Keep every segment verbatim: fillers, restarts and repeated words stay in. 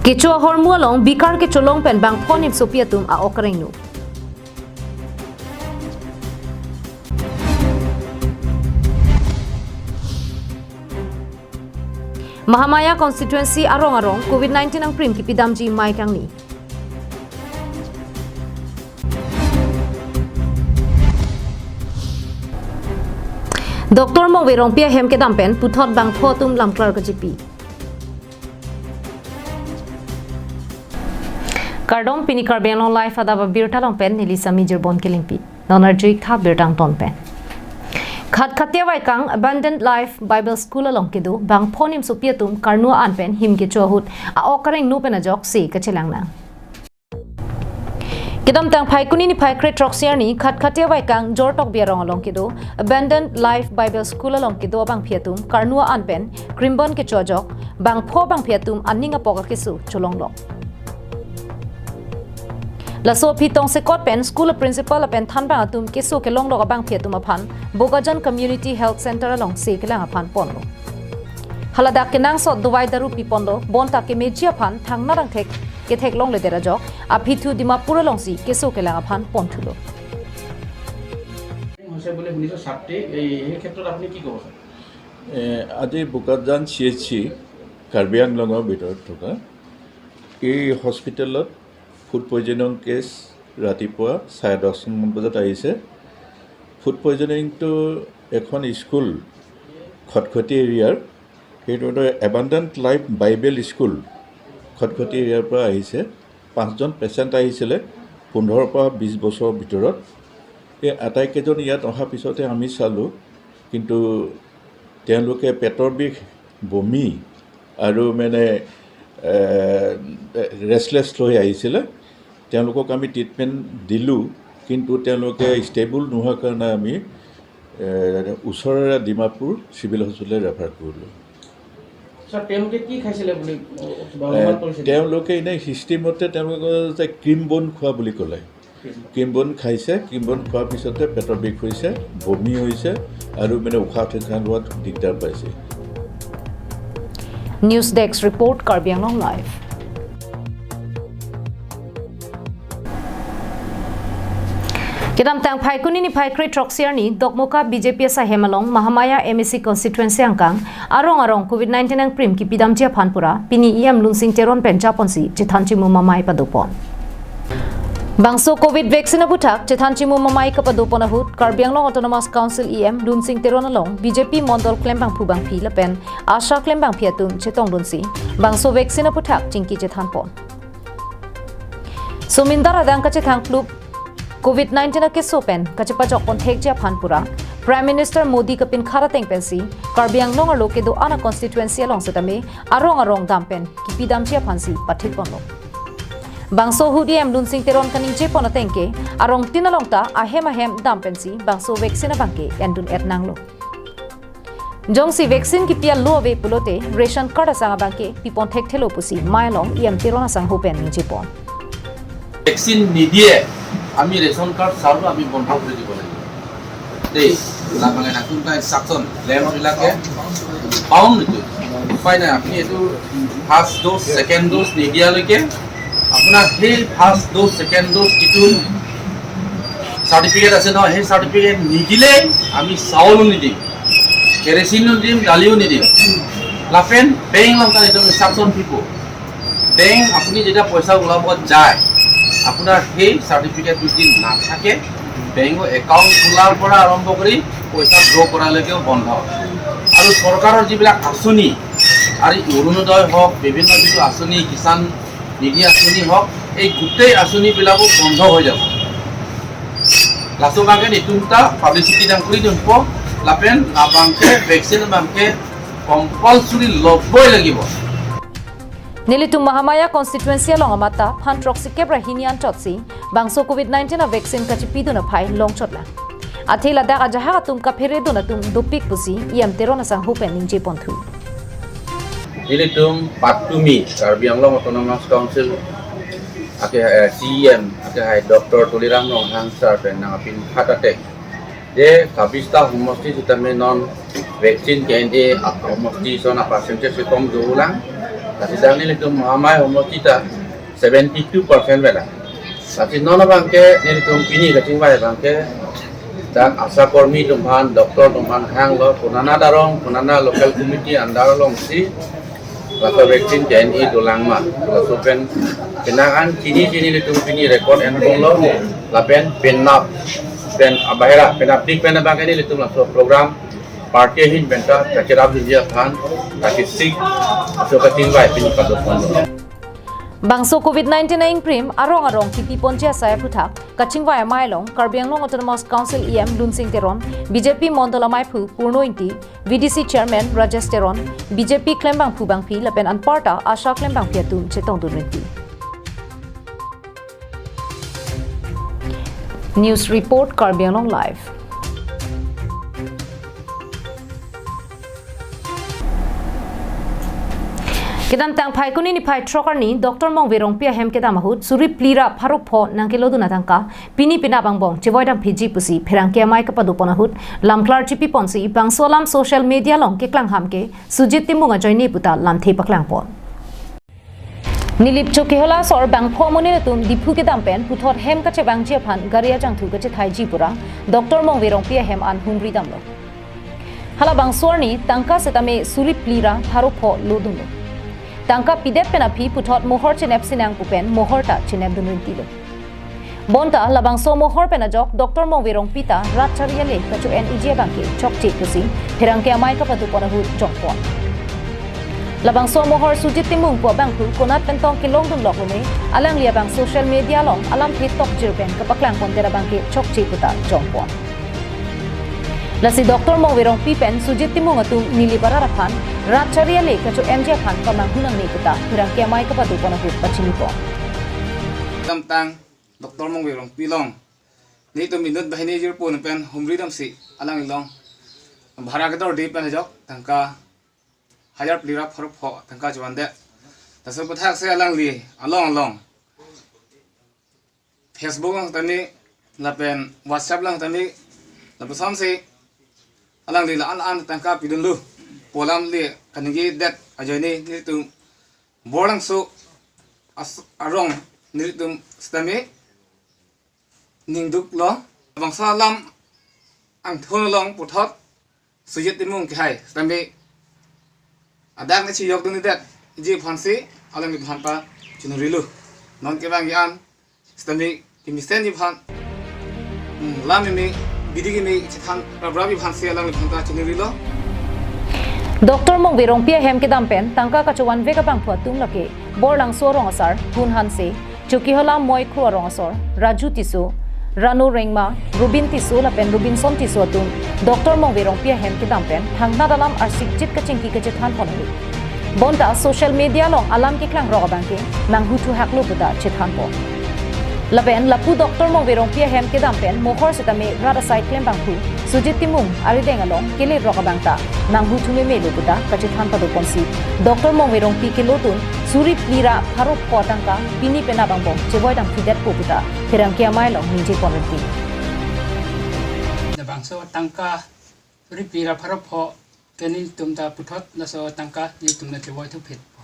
Kecho ahormu along bikar kecholong pen bangpho nimsopi atum a-ok karengno. Mahamaya constituency arong arong covid nineteen angprim kipidamji mei kangni. Doctor Mongve Rongpi ahem kedam pen puthot bangpho atum lamklar kachipi. Kardom, pini Karbi Anglong Live adap abirta along pen neli Sami Jirbon Kilingpi. Non arjuik tha birta angton pen. Khatkhati avaikang Abundant Life Bible School along kedo bangpho nimsopi atum karno an pen him kecho ahut a-ok karengno pen ajok se kachelang nang. Kedamtang Phaikuni niphai kre throksi arni Khatkhati avaikang Jortokbi arong along kedo Abundant Life Bible School along kedo abangphi atum karno an pen krimbon kecho ajok bangpho bangphi atum aning apok akeso cholonglok. Laso aphi tongsekot pen school principal lapen thanbang atum keso kelonglok abangphi atum aphan Bokajan Community Health Center along se kelang aphan ponlo. Haladak kenangsot dovai daru piponlo, bonta kemeji aphan thangnatthu thek ketheklongledet ajok aphi thu Dimapur alongsi keso kelang aphan ponthulo. হৈছে বুলি শুনিছোঁ ছাত্ৰী, এই সেই ক্ষেত্ৰত আপুনি কি ক'ব, ছাৰ? এ, আজি Bokajan C H C, Karbi আংলঙৰ ভিতৰত থকা এই হস্পিটেলত ফুড পয়জনিং কেছ ৰাতিপুৱা চাৰে দহমান বজাত আহিছে। ফুড পয়জনিংটো এখন স্কুল, খটখটি এৰিয়াৰ, সেইটো এটা এবাণ্ডেণ্ট লাইফ বাইবেল স্কুল, খটখটি এৰিয়াৰ পৰা আহিছে। পাঁচজন পেচেণ্ট আহিছিলে, পোন্ধৰৰ পৰা বিশ বছৰৰ ভিতৰত। এই আটাইকেইজন ইয়াত অহাৰ পিছতে আমি চালোঁ, কিন্তু তেওঁলোকে পেটৰ বিষ, বমি আৰু মানে, এ, ৰেষ্টলেছ হৈ আহিছিলে। তেওঁলোকক আমি ট্ৰিটমেণ্ট দিলোঁ, কিন্তু তেওঁলোকে ষ্টেবল নোহোৱাৰ কাৰণে আমি, এ, ওচৰৰে ডিমাপুৰ চিভিল হস্পিটেললৈ ৰেফাৰ কৰিলোঁ। ছাৰ, তেওঁলোকে কি খাইছিলে বুলি, অ, কিবা এ, অনুমান কৰিছে নেকি? তেওঁলোকে এনেই হিষ্ট্ৰী মতে তেওঁলোকে কয় যে ক্ৰীম বন খোৱা বুলি ক'লে। ক্ৰীম বন। ক্ৰীম বন খাইছে, ক্ৰীম বন খোৱাৰ পিছতে পেটৰ বিষ হৈছে, বমি হৈছে আৰু মানে উশাহ নিশাহ লোৱাত দিগদাৰ পাইছে। News Desk Report, Karbi Anglong Live. Kedamtang Phaikuni niphai kre throksi arni Dokmoka B J P asai hem along Mahamaya M A C constituency angkang arong arong covid nineteen angprim kipidamji aphan pura pini E M Lunsing Teron pen japonsi chethan chimu mamai padopon. Bangso covid vaccine aputhak chethan chimu mamai kapadopon ahut Karbi Anglong Autonomous Council E M Lunsing Teron along B J P mondol klembangphu bangphi lapen ASHA klembangphi atum chetongdunsi bangso vaccine aputhak chingki chethanpon. Somindar adang kachethang plup covid nineteen akeso pen kachepajokpon thekji aphan pura Prime Minister Modi kapinkhat ateng pensi Karbi Anglong arlo kedo-an a constituency along setame arong arong dam pen kipidamji aphansi pathikponlo. Bangso ahut E M Lunsing Teron kaningjepon ateng ke arongtin along ta ahem ahem dam pensi bangso vaccine abangke endun-et nanglo. Jongsi vaccine kipi alo ave pulote ration card asang abangke pipon thekthelo pusi mei along E M Teron asangho pen ningjepon. Vaccine নিদিয়ে আমি ration card চাউল আমি বন্ধ কৰি দিব লাগিব। দেই, আপোনালোকে নতুন এটা ইনষ্ট্ৰাকশ্যন লেণ্ডলৰ্ড বিলাকে পাউণ্ড নিদিয়ে, উপায় নাই। আপুনি এইটো ফাৰ্ষ্ট ড'জ, ছেকেণ্ড ড'জ নিদিয়ালৈকে আপোনাৰ সেই ফাৰ্ষ্ট ড'জ, ছেকেণ্ড ড'জ যিটো চাৰ্টিফিকেট আছে নহয়, সেই চাৰ্টিফিকেট নিদিলে আমি চাউলো নিদিম, কেৰাচিনো নিদিম, দালিও নিদিম। Lapen bank along ta itum instruction pipo. Bank apuni jeta poisa ulabo jai, apunar sei certificate jodi nathake, bank account kholar pora arombo kori poisa draw korailekeo bondho. Aru sorkaror jibilak asoni, ari Orunodoi hok, bibhinno jitu asoni, Kisan Nidhi asoni hok, ei gutei asoni bilako bondho hoi jabo. Laso abangke itum ta publicity dang kori dunpo, lapen labangke vaccine abangke compulsory loboi lagibo. Nelitum Mahamaya constituency along amat ta phan throksi kep ra hini anchotsi bangso covid nineteen a vaccine kachipidun aphai longchotlang. Athe ladak ajahak atum kapheredun atum dopik pusi E M Teron asangho pen ningjeponthu. Nelitum patumi Karbi Anglong Autonomous Council ake, eh, C E M ake hai Doctor Tuliram Ronghang sir pen nangpinkhat ateng, je sabista homosti sitame non vaccine ke-en-e a homosti ason a percentage si kom dolang. Lasi dak nelitum amei ahormu sita seventy two percent vela. Lasi non abangke nelitum pini kachingvai abangke dak ASHA kormi atum aphan, doctor atum aphan hanglo, konat arong, konat local committee under alongsi laso vaccine ke-en-i dolang ma. Laso pen penang an chini chini nelitum pini record enbomlo, lapen penap pen abahera, penapdik pen abangke nelitum laso program party ahin pen ta kacherapji aphan, kachesik, laso kachingvai pini padoponlo. Bangso Covid nineteen a-ingprim arong arong kipi ponji asai aphuthak kachingvai amei along Karbi Anglong Autonomous Council E M Lunsing Teron, B J P Mondol Amaiphu Purno Ingti, V D C Chairman Rajesh Teron, B J P klembangphu bangpi lapen anparta ASHA klembangpi atum chetongdun rinti. News report, Karbi Anglong Live. Kedamtang Phaikuni niphai throk arni Doctor Mongve Rongpi ahem kedam ahut suri phli ra pharo pho nangkelodun atangka pini penap angbong chevoi damphitji pusi pherangke amei kapadopon ahut lamklar chipiponsi bangso alam social media along keklang ham ke Sujit Timung ajoine puta lamthe paklangpon. Nilip Chokihola asor bangpho amonit atum Diphu kedam pen puthot hem kachevangji aphan gari ajangthu kachethaiji pura Doctor Mongve Rongpi ahem an humri damlo. Halabangso arni tangka setame suri phli ra pharo pho lodunlo. Tangka pidet pen aphi puthot mohor chenep sinang pu pen mohor ta chenepdun rintilo. Bonta labangso mohor pen ajok Doctor Mongve Rongpi ta rat chari ale kacho-en-iji abangke chokche pusi pherangke amei kapadopon ahut jongpon. Labangso mohor Sujit Timung pu abangphu konat pen tong kelongdun lok lume, alangli abang social media along alamthe tokjir pen kapaklangpondet abangke chokche puta jongpon. Lasi Doctor Mongve Rongpi pen Sujit Timung atum Nilip arat aphan rat chari ale kacho-enji aphan pamanghu nangne puta pherangke amei kapadopon ahut pachinipon. Kedamtang Doctor Mongve Rongpi along nelitum inut banghini jirpo pen humri damsi alanglilong bhara kedorde pen ajok tangka hajar phli ra pharo pho tangka chevandet. Laso aphuthaksi alangli along along Facebook along tame lapen WhatsApp along tame lapusonsi alangli la-an an tangka pidunlo pu alamli kaningjedet ajoine nelitum Borlangso as-, arong nelitum setame ningduklo. Bangso alam angthon along puthot Sujit Timung kehai setame adak ne chiyokdundedet ji aphansi alangliphan ta chinurilo. Non kevangji an setame kemesenji aphan, hmm, lam kimi, bidi kimi chethan rabrapji aphansi alangliphan ta chinurilo. Doctor Mongve Rongpi ahem kedam pen tangka kachovan-vek abangphu atum lake Borlangso arong asar Hun Hanse, Chokihola Moikhu arong asor Raju Tisso, Rano Rengma, Rubin Tisso lapen Robinson Tisso atum Doctor Mongve Rongpi ahem kedam pen thangnat alam arsikjit kachingki kachethanpon ahut. Bonta social media along alam keklangrok abangke manghu thuhaklo puta chethanpon. Lapen lapu Doctor Mongve Rongpi ahem kedam pen mohor setame rat asai klembangphu Sujit Timung arideng along kelerok abang ta manghu thumemelo puta kachethan padoponsi Doctor Mongve Rongpi kelodun suri phli ra pharo pho tangka pini penap angbong chevoi damphidetpo puta pherangke amei along ningjepon rinti. Labangso tangka suri phli ra pharo pho ke nelitum ta puthot laso tangka nelitum ta chevoi thuphitpo.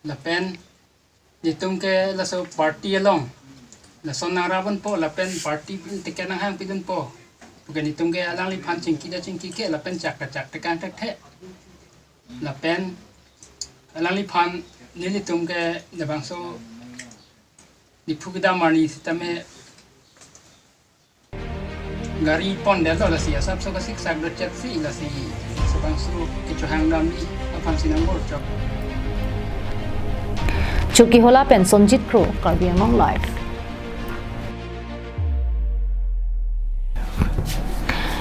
Lapen nelitum ke laso party along lason nangrapdunpo lapen party pen ticket nanghangpidunpo puke nelitum ke alangliphan chingki ta chingki ke lapen chak ta chak tekang thekthe. Lapen alangliphan nelitum ke labangso Diphu kedam arni setame gari pondetlo, lasi asapso kasiksak dotchetsi lasi labangso kechohang damji aphansi nangborchok. Chokihola pen Sonjit Kro, Karbi Anglong Live.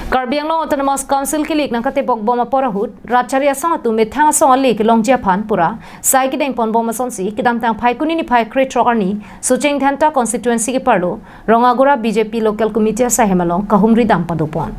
Karbi Anglong Autonomous Council kelik nangkatebokbom apor ahut rat chari asong atum methang asong ale kelongji aphan pura sai kedengponbom asonsi kedamtang Phaikuni niphai krethrok arni Socheng Dhenta constituency keparlo Rongagora B J P Local Committee asaihem along kahumri dam padopon.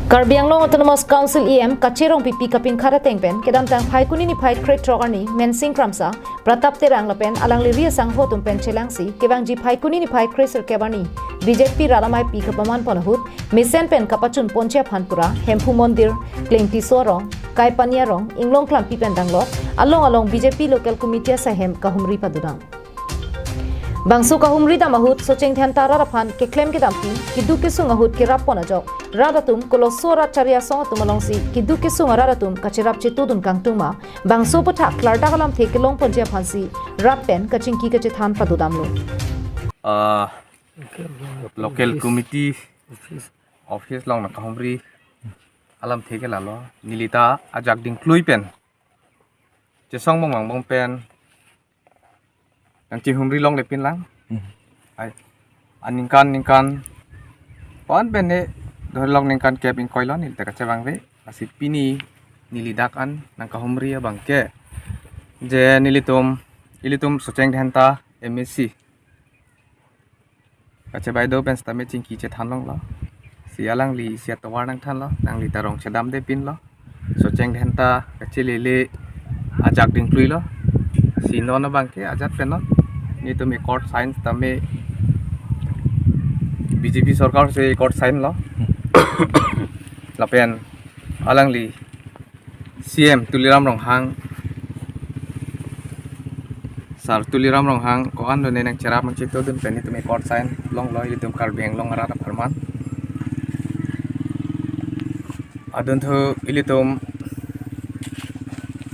Karbi Anglong Autonomous Council E M Kache Rongpipi kapinkhat ateng pen kedamtang Phaikuni niphai krethrok arni Mensing Kramsa, Pratap Terang lapen alangli ri asangho atum pen chelangsi kevangji Phaikuni niphai kresirkep arni B J P rat ameipi kapamanpon ahut mesen pen kapachun ponji aphan pura Hemphu Mondir, Klengtiso arong, Kaipani arong, Inglong Klampi pen danglok along along B J P local committee asaihem kahumri padodam. Bangso kahumri dam ahut Socheng Dhenta rat aphan keklem kedampi, keduk kesung ahut kerap pon ajok rat atum koloso rat chari asong atum alongsi keduk kesung arat atum kacherap chetudun kangtung ma, bangso aphuthak klardak alamthe kelong ponji aphansi rat pen kachingki kachethan padodamlo. Ah, local committee office along nangkahumri alamthe ke lalo, neli ta ajak dingklui pen chesong bong mang bong pen nangchehumri longle pinlang. Hmm. Ai, aningkan ningkan pon pen ne dhorilok ningkan kep ingkoi lo neli ta kachevangve. Lasi pini neli dak an nangkahumri abang ke je nelitum, ilitum Socheng Dhenta M A C kachebaido pen sitame chingki chethan longlo. Si alangli isi atovar nangthanlo, nangli ta rong chedamde pinlo. Socheng Dhenta kachelele ajak dingkluilo. Si non abang ke ajat pen non. Nelitum accord sign sitame B J P sorkar si accord sign lo. Lapen alangli C M Tuliram Ronghang, Sir Tuliram Ronghang ko-an done nangcherap nangchetudun pen nelitum accord sign longlo ilitum Karbi Anglong arat apharman. Adunthu ilitum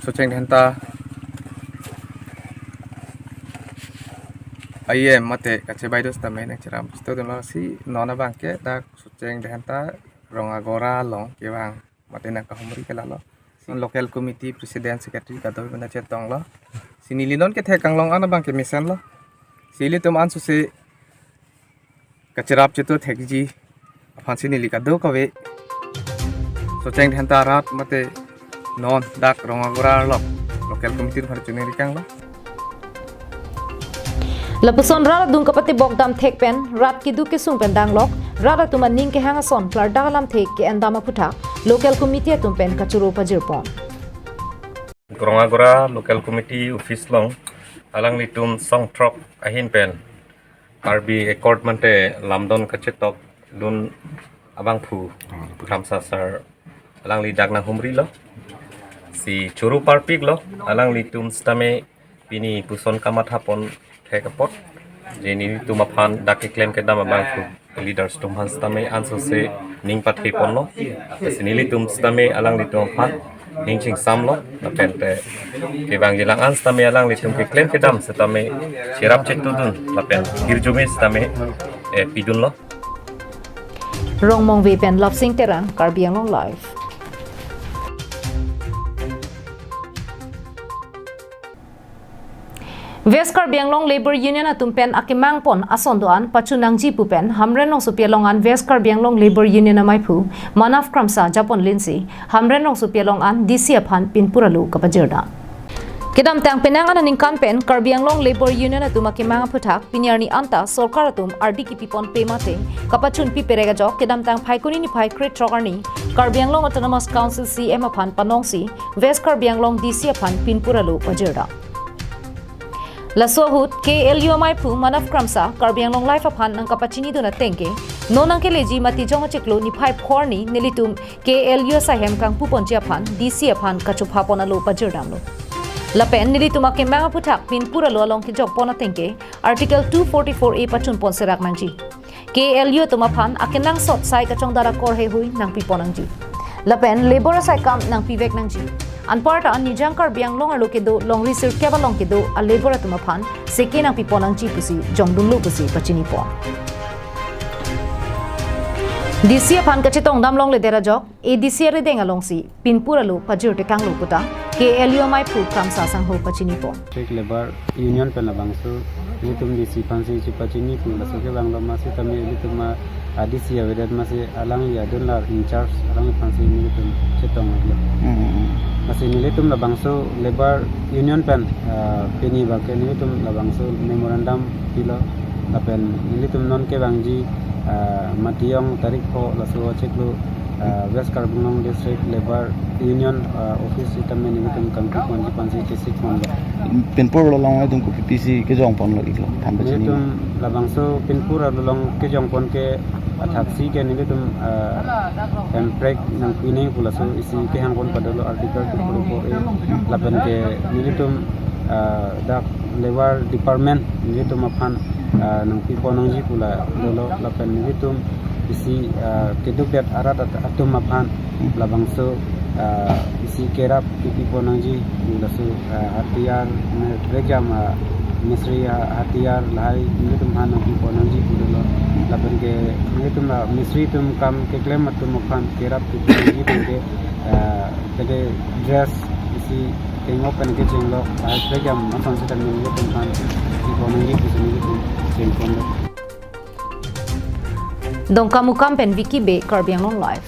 Socheng Dhenta I M mate kachebaido sitame nangcherap nangchetudunlo, si non abang ke dak Socheng Dhenta Rong Agora along kevang mate nangkahumri ke lalo. Si local committee president secretary kadoi pen nangchetonglo. Si neli non kethek kanglong an abang ke mesenlo. Si ilitum ansose kacherap chetu thekji aphansi neli kadokave Socheng Dhenta arat mate non dak Rong Agora along local committee aphan choningri kanglo. Lapuson rat adung kapatebok dam thek pen rat keduk kesung pen danglok, rat atum aning kehang ason klardak alamthe ke-en dam aphuthak local committee atum pen kachoro pajirpon. Rong Agora local committee office along alanglitum song throk ahin pen Karbi Accord mate lamdon kachetokdun abangphu Kramsa sir alangli dak nanghumrilo. Si choro parpiklo, alanglitum sitame pini puson kamatha pon thek apot je nelitum aphan dak keklem kedam abangphu leaders atum aphan sitame ansose ning pathe ponlo. Si nelitum sitame alanglitum aphan ning chingsamlo, lapen te kevangji lang an sitame alanglitum keklem kedam sitame cherap chetudun lapen hirjume sitame, eh, pidunlo. Rongmongve pen Lapsing Terang, Karbi Anglong Live. West Karbi Anglong Labour Union atum pen akemang pon ason do-an pachun nangji pu pen Hamren Rongsopi along an West Karbi Anglong Labour Union amaiphu Manav Kramsa japon linsi Hamren Rongsopi along an D C aphan pinpur alo kapajirdam. Kedamtang penang an aningkan pen Karbi Anglong Labour Union atum akemang aphuthak pini arni anta sorkar atum ardi kipipon pe mate kapachun piperek ajok kedamtang Phaikuni niphai krethrok arni Karbi Anglong Autonomous Council C M aphan panongsi West Karbi Anglong D C aphan pinpur alo pajirdam. Laso ahut K L U amaiphu Manav Kramsa Karbi Anglong Live aphan nangkapachinidun ateng ke, non nangkeleji Matijong achiklo niphai phor arni nelitum K L U asaihem kangpu ponji aphan D C aphan kachopha pon alo pajirdamlo. Lapen nelitum akemang aphuthak pinpur alo along kejok pon ateng ke Article two forty-four A pachun pon serak nangji. K L U atum aphan akenangsot sai kachongdar akor heihui nangpipon nangji. Lapen labour asai kam nangpivek nangji. Anparta Nijang Karbi Anglong arlo kedo longri sirkep along kedo a labour atum aphan seke nangpipon nangji pusi jongdunlo pusi pachinipon. D C aphan kachetongdam longledet ajok A D C arideng alongsi pinpur alo pajirtekanglo puta K L U amaiphu Kramsa sangho pachinipon. State Labour Union pen labangso nelitum D C aphansi chepachini pu laso kevanglo, masi tame nelitum a D C avedet masi alangli adun la in charge alangli aphansi nelitum chetonglo. Hmm. Masi nelitum labangso Labour Union pen, ah, pini abang ke nelitum labangso memorandum pilo lapen nelitum non kevangji, ah, Matijong tarik pho laso achiklo, ah, West Karbi Anglong District Labour Union, ah, office sitame nelitum kangpu ponji aphansi chesik ponlo. Pinpur along nelitum kopi pisi kejong ponlo iklo than pachini. Nelitum labangso pinpur along kejong pon ke Athaksi ke nelitum, ah, hemprek nangpi nangji pu laso isi kehang pon padolo Article two forty-four A, lapen ke nelitum, ah, dak labour department nelitum aphan, ah, nangpi pon nangji pu la dolo, lapen nelitum isi, ah, keduk det arat at-, atum aphan labangso, ah, isi kerap kipi pon nangji pu laso, ah, hatiyar, me-, break jam, ah, mistri, ah, hatiyar lahai nelitum aphan nangpi pon nangji pu dolo. Lapen ke nelitum, ah, mistri atum kam keklem atum aphan kerap kipi nangji pu ke, ah, kede dress isi kengok pen kechenglo, ah, break jam ason sitame nelitum aphan kipi pon nangji pusi nelitum chengponlo. Dongkamukam pen Vicky Bey, Karbi Anglong Live.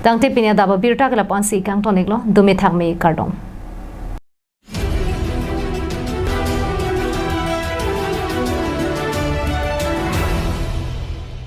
Tangte pini adap abirta ke la-an si kangton-iklo, dome thakme kardom.